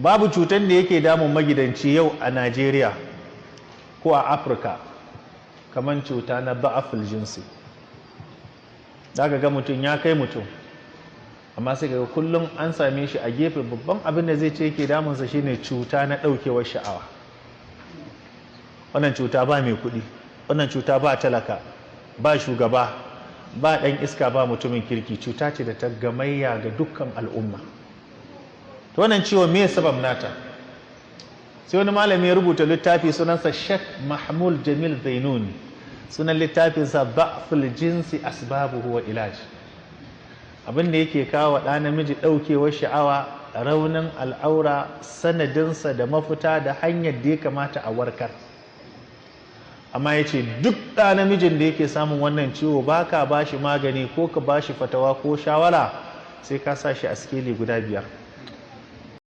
Babu cutar da yake damun magidanci yau a Najeriya ko a Afirka kamar cuta na ba'aful jinsi. Za ka ga mutum ya kai mutum, amma sai ga kullum an same shi a gefe, babban abin da zai ce yake damunsa shine cuta na ɗaukewar sha'awa. Wannan cuta ba mai kuɗi, wannan cuta ba talaka, ba shugaba, ba ɗan iska, ba mutumin kirki, cuta ce da ta gamayya ga dukkan al'umma. To wannan ciwo me sabab nata? Sai wani malami ya rubuta littafi sunansa Sheikh Mahmud Jamil Zainun. Sunan littafinsa Ba'ful Jinsi Asbabuhu wa Ilaj. Abin da yake kawo ɗa namiji ɗaukewar sha'awa, raunin al'aura, sanadinsa da mafita da hanyar da ya kamata a warkar. Amma ya ce duk ɗa namijin da yake samun wannan ciwo ba ka ba shi magani ko ka ba shi fatawa ko shawara sai ka sa shi a sikeli guda 5.